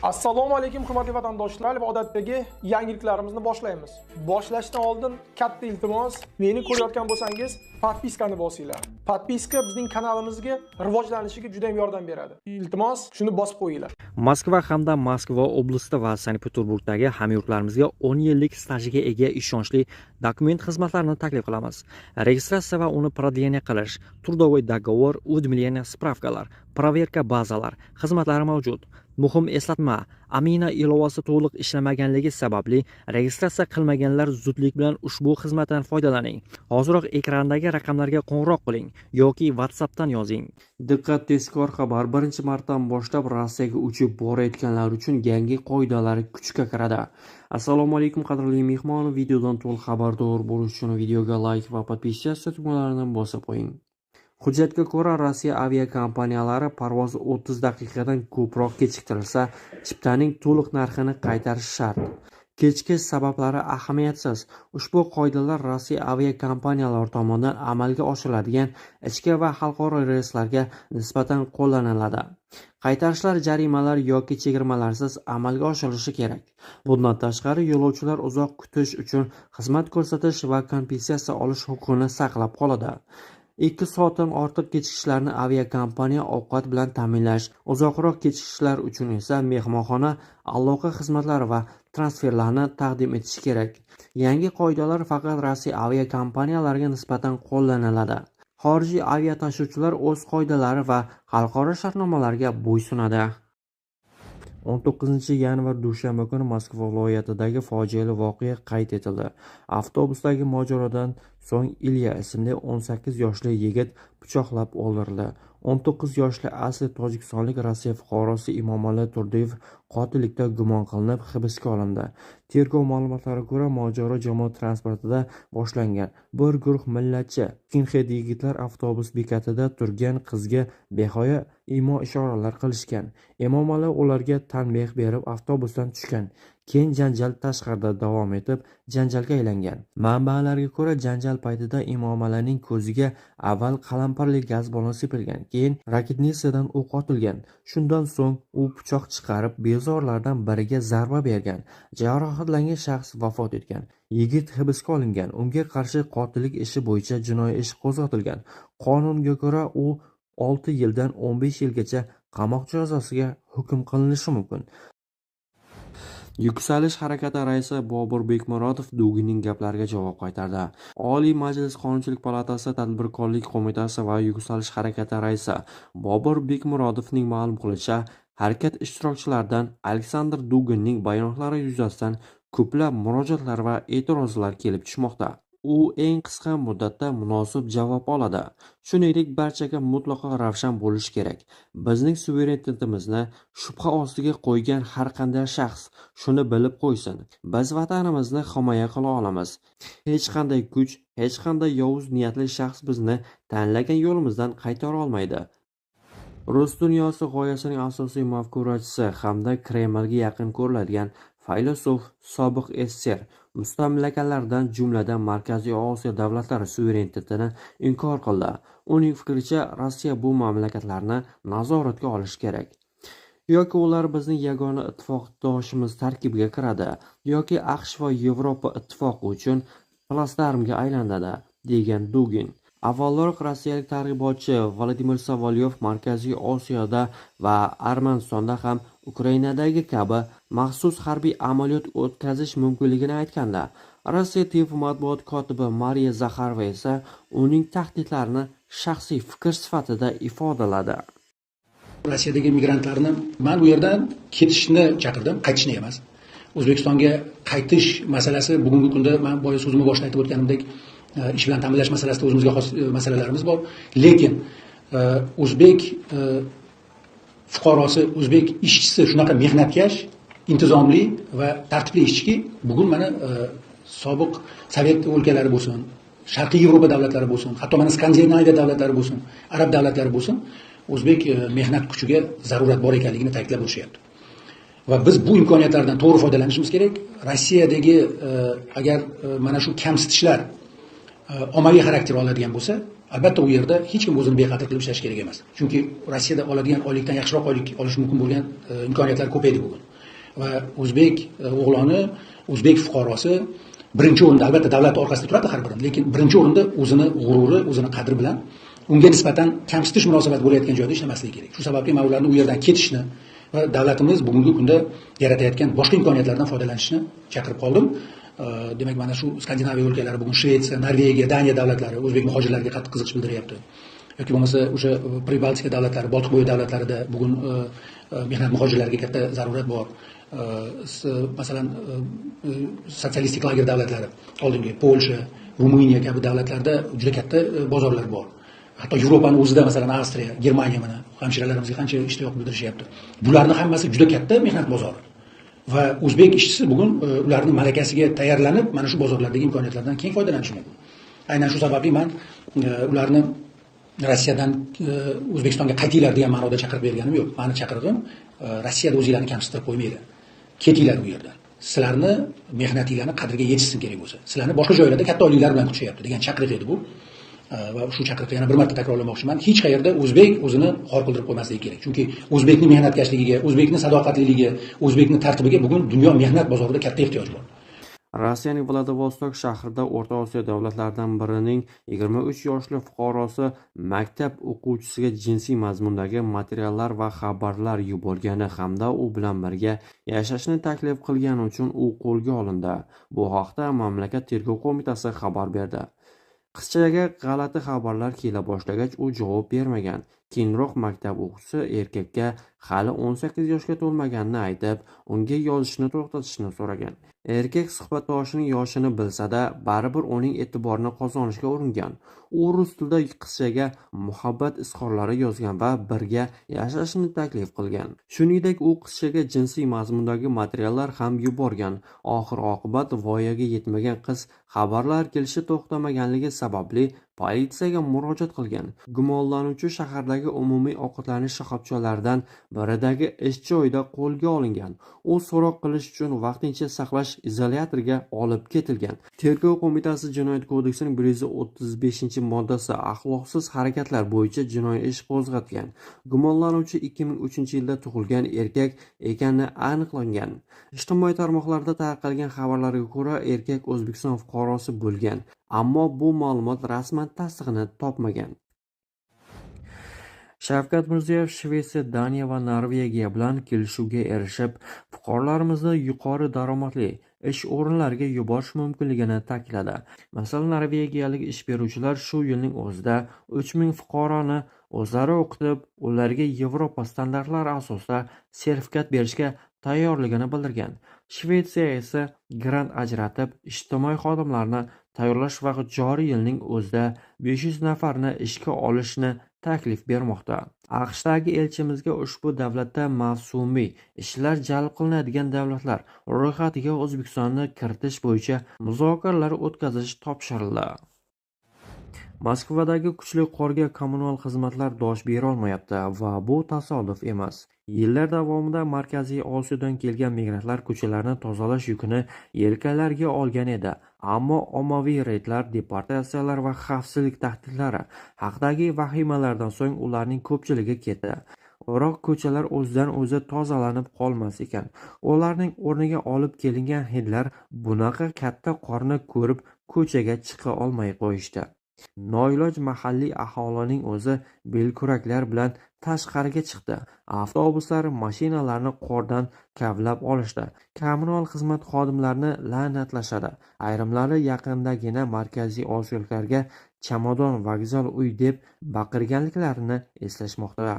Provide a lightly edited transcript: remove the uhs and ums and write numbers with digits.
Assalomu alaykum hurmatli vatandoshlar va odatdagi yangiliklarimizni boshlaymiz. Boshlashdan oldin katta iltimos, meni ko'rayotgan bo'lsangiz, podpiskani bosinglar. Podpiska bizning kanalimizga rivojlanishiga juda ham yordam beradi. Iltimos, shuni bosib qo'yinglar. Moskva hamda Moskva oblasti va Sankt-Peterburgdagi hamyurtlarimizga 10 yillik stajiga ega ishonchli dokument xizmatlarini taklif qilamiz. Registratsiya va uni продление qilish, трудовой договор, уведомление, spravkalar, проверка bazalar xizmatlari mavjud. Muhim eslatma, Amina ilovasi to'liq ishlamaganligi sababli registratsiya qilmaganlar zudlik bilan ushbu xizmatdan foydalaning. Hoziroq ekrandagi raqamlarga qo'ng'iroq qiling yoki WhatsAppdan yozing. Diqqat, tezkor xabar! 1-martdan boshlab Rossiyaga uchib borayotganlar uchun yangi qoidalar kuchga kiradi. Assalomu alaykum qadrli mehmon, videodan to'liq xabardor bo'lish uchun videoga like va podpisatsiya tugmalarini bosib qo'ying. Hujjatga ko'ra, Rossiya aviakompaniyalari parvoz 30 daqiqadan ko'proq kechiktirilsa, chiptaning to'liq narxini qaytarishi shart. Kechikish sabablari ahamiyatsiz. Ushbu qoidalar Rossiya aviakompaniyalari tomonidan amalga oshiriladigan ichki va xalqaro reyslarga nisbatan qo'llaniladi. Qaytarishlar jarimalar yoki chegirmalarsiz amalga oshirilishi kerak. Bundan tashqari, yo'lovchilar uzoq kutish uchun xizmat ko'rsatish va kompensatsiya olish huquqini saqlab qoladi. 2 soatdan ortiq kechikishlarni aviakompaniya ovqat bilan ta'minlash, uzoqroq kechikishlar uchun esa mehmonxona, aloqa xizmatlari va transferlarni taqdim etishi kerak. Yangi qoidalar faqat Rossiya aviakompaniyalariga nisbatan qo'llaniladi. Xorijiy aviatashuvchilar o'z qoidalari va xalqaro shartnomalarga bo'ysunadi. 19 yanvar dushanba kuni Moskva viloyatidagi fojiali voqea qayd etildi. Avtobusdagi mojarodan so'ng Ilya ismli 18 yoshli yigit pichoqlab o'ldirildi. 19 yoshli asli tojikistonlik Rossiya fuqarosi Imomali Turdiyev qotillikda gumon qilinib hibsga olindi. Tergov ma'lumotlariga ko'ra, mojaro jamoat transportida boshlangan. Bir guruh millatchi skinxed yigitlar avtobus bekatida turgan qizga behayo imo ishoralar qilishgan. Emomali ularga tanbeh berib, avtobusdan tushgan. Keyin janjal tashqarida davom etib, janjalga aylangan. Manbalarga ko'ra, janjal paytida Imomalining ko'ziga avval qalampirli gaz ballon sepilgan, keyin raketnisadan o'q otilgan. Shundan so'ng u pichoq chiqarib, bezorlardan biriga zarba bergan. Jarohatlangan shaxs vafot etgan. Yigit hibsga olingan. Unga qarshi qotillik ishi bo'yicha jinoiy ish qo'zg'atilgan. Qonunga ko'ra, u 6 yildan 15 yilgacha qamoq jazosiga hukm qilinishi mumkin. Yuksalish harakati raisi Bobur Bekmurodov Duginning gaplariga javob qaytardi. Oliy Majlis Qonunchilik palatasi Tadbirkorlik qo'mitasi va Yuksalish harakati raisi Bobur Bekmurodovning ma'lum qilishicha, harakat ishtirokchilaridan Aleksandr Duginning bayonotlari yuzasidan ko'plab murojaatlar va e'tirozlar kelib tushmoqda. U eng qisqa muddatda munosib javob oladi. Shuningdek, barchaga mutlaqo ravshan bo'lishi kerak. Bizning suverenitetimizni shubha ostiga qo'ygan har qanday shaxs shuni bilib qo'ysin. Biz vatanimizni himoya qila olamiz. Hech qanday kuch, hech qanday yovuz niyatli shaxs bizni tanlagan yo'limizdan qaytara olmaydi. Rus dunyosi g'oyasining asosiy mafkurachisi hamda Kremlga yaqin ko'riladigan faylasuf, sobiq SSR mustamlakalaridan, jumladan Markaziy Osiyo davlatlari suverenitetini inkor qildi. Uning fikricha, Rossiya bu mamlakatlarni nazoratga olishi kerak. Yoki ular bizning yagona ittifoqdoshimiz tarkibiga kiradi, yoki AQSh va Yevropa ittifoqi uchun platsdarmga aylanadi, degan Dugin. Avvalroq rossiyalik targ'ibotchi Vladimir Solovyov Markaziy Osiyoda va Armanistonda ham Ukrainadagi kabi maxsus harbiy amaliyot o'tkazish mumkinligini aytgandi. Rossiya TV matbuot kotibi Mariya Zaxarova esa uning tahdidlarini shaxsiy fikr sifatida ifodaladi. Rossiyadagi migrantlarni man bu yerdan ketishni chaqirdim, qaytishni emas. O'zbekistonga qaytish masalasi bugungi kunda, man boya so'zimni boshida aytib o'tganimdek, ish bilan ta'minlash masalasida o'zimizga xos masalalarimiz bor. Lekin o'zbek fuqarosi, o'zbek ishchisi shunaqa mehnatkash, intizomli va tartibli ishchiki, bugun mana sobiq sovet o'lkalari bo'lsin, Sharqiy Yevropa davlatlari bo'lsin, hatto mana Skandinaviya davlatlari bo'lsin, arab davlatlari bo'lsin, o'zbek mehnat kuchiga zarurat bor ekanligini ta'kidlab o'tishyapti. Va biz bu imkoniyatlardan to'g'ri foydalanishimiz kerak. Rossiyadagi agar mana shu kamsitishlar ommaviy xarakter oladigan bo'lsa Albatta u yerda hech kim o'zini beqadr qilib ishlashi kerak emas. Chunki Rossiyada oladigan oylikdan yaxshiroq oylik olish mumkin bo'lgan imkoniyatlar ko'paydi bugun. Va o'zbek o'g'loni, o'zbek fuqarosi birinchi o'rinda albatta davlat orqasida turadi har biri, lekin birinchi o'rinda o'zini g'ururi, o'zini qadri bilan unga nisbatan kamsitish munosabat bo'layotgan joyda ishlamasligi kerak. Shu sababli men ularni u yerdan ketishni va davlatimiz bugungi kunda yaratayotgan boshqa imkoniyatlardan foydalanishni chaqirib qoldim. Demak, mana shu Skandinaviya o'lkalari bugun Shvetsiya, Norvegiya, Daniya davlatlari o'zbek muhojirlariga qattiq qiziqish bildiryapti. Yoki bo'lmasa o'sha Pribaltika davlatlari, Boltiqbo'yi davlatlarida bugun mehnat muhojirlariga katta zarurat bor. Masalan, sotsialistik lager davlatlari, oldingi Polsha, Ruminiya kabi davlatlarda juda katta bozorlar bor. Hatto Yevropani o'zida masalan Avstriya, Germaniya mana hamshiralarimizga qancha ishtiyoq bildirishyapti. Bularning hammasi juda katta mehnat bozori. Va o'zbek ishchisi bugun ularning malakasiga tayyorlanib, mana shu bozorlardagi imkoniyatlardan keng foydalanishi mumkin. Aynan shu sababli men ularni Rossiyadan O'zbekistonga qaytinglar degan ma'noda chaqirib berganim yo'q. Meni chaqirig'im Rossiyada o'zinglarni kamsitirib qo'ymanglar. Ketinglar u yerdan. Sizlarni mehnatinglarni qadriga yetishsin kerak bo'lsa. Sizlarni boshqa joylarda katta oyliklar bilan kutishyapti degan chaqiriq edi bu. Va shu chaqiriqni yana bir marta takrorlamoqchiman. Hech qayerda o'zbek o'zini xor qildirib qo'ymasligi kerak. Chunki o'zbekning mehnatkashligiga, o'zbekning sadoqatliligiga, o'zbekning tartibiga bugun dunyo mehnat bozorida katta ehtiyoj bor. Rossiyaning Vladivostok shahrida O'rta Osiyo davlatlaridan birining 23 yoshli fuqarosi maktab o'quvchisiga jinsiy mazmundagi materiallar va xabarlar yuborgani hamda u bilan birga yashashni taklif qilgani uchun u qo'lga olindi. Bu haqda mamlakat tergov qo'mitasi xabar berdi. Qizchaga g'alati xabarlar kela boshlagach, u javob bermagan. Keyinroq maktab o'quvchisi erkakka hali 18 yoshga to'lmaganini aytib, unga yozishni to'xtatishni so'ragan. Erkak suhbatdoshining yoshini bilsa-da, baribir uning e'tiborini qozonishga uringan. U rus tilida qizchaga muhabbat izhorlari yozgan va birga yashashni taklif qilgan. Shuningdek, u qizchaga jinsiy mazmundagi materiallar ham yuborgan. Oxir-oqibat voyaga yetmagan qiz xabarlar kelishi to'xtamaganligi sababli politsiyaga murojaat qilgan. Gumonlanuvchi shahardagi umumiy ovqatlanish shoxobchalaridan biridagi ish joyida qo'lga olingan. U so'roq qilish uchun vaqtincha saqlash izolyatoriga olib ketilgan. Tergov qo'mitasi Jinoyat kodeksining 135-moddasi axloqsiz harakatlar bo'yicha jinoiy ish qo'zg'atgan. Gumonlanuvchi 2003-yilda tug'ilgan erkak ekani aniqlangan. Ijtimoiy tarmoqlarda tarqalgan xabarlarga ko'ra, erkak O'zbekiston fuqarosi bo'lgan, ammo bu ma'lumot rasman tasdig'ini topmagan. Shavkat Mirziyoyev Shvetsiya, Daniya va Norvegiya bilan kelishuvga erishib, fuqarolarimizni yuqori daromadli ish o'rinlariga yuborish mumkinligini ta'kidladi. Masalan, norvegiyalik ish beruvchilar shu yilning o'zida 3000 fuqaroni o'zlari o'qitib, ularga Yevropa standartlari asosida sertifikat berishga tayyorligini bildirgan. Shvetsiya esa grant ajratib, ijtimoiy xodimlarni tayyorlash va joriy yilning o'zida 500 nafarni ishga olishni taklif bermoqda. AQShdagi elchimizga ushbu davlatda mavsumiy ishlar jalb qilinadigan davlatlar ro'yxatiga O'zbekistonni kiritish bo'yicha muzokaralar o'tkazish topshirildi. Moskvadagi kuchli qorga kommunal xizmatlar dosh berolmayapti va bu tasodif emas. Yillar davomida Markaziy Osiyodan kelgan migrantlar ko'chalarni tozalash yukini yelkalariga olgan edi. Ammo ommaviy reydlar, deportatsiyalar va xavfsizlik tahdidlari haqidagi vahimalardan so'ng ularning ko'pchiligi ketdi. Biroq ko'chalar o'zidan o'zi tozalanib qolmas ekan. Ularning o'rniga olib kelingan hindlar bunaqa katta qorni ko'rib ko'chaga chiqa olmay qo'yishdi. Noiloj mahalliy aholining o'zi belkuraklar bilan tashqariga chiqdi. Avtobuslar, mashinalarni qordan kavlab olishdi. Kommunal xizmat xodimlarini la'natlashadi. Ayrimlari yaqindagina Markaziy Osiyoliklarga chamadon, vokzal, uy deb baqirganliklarini eslashmoqda.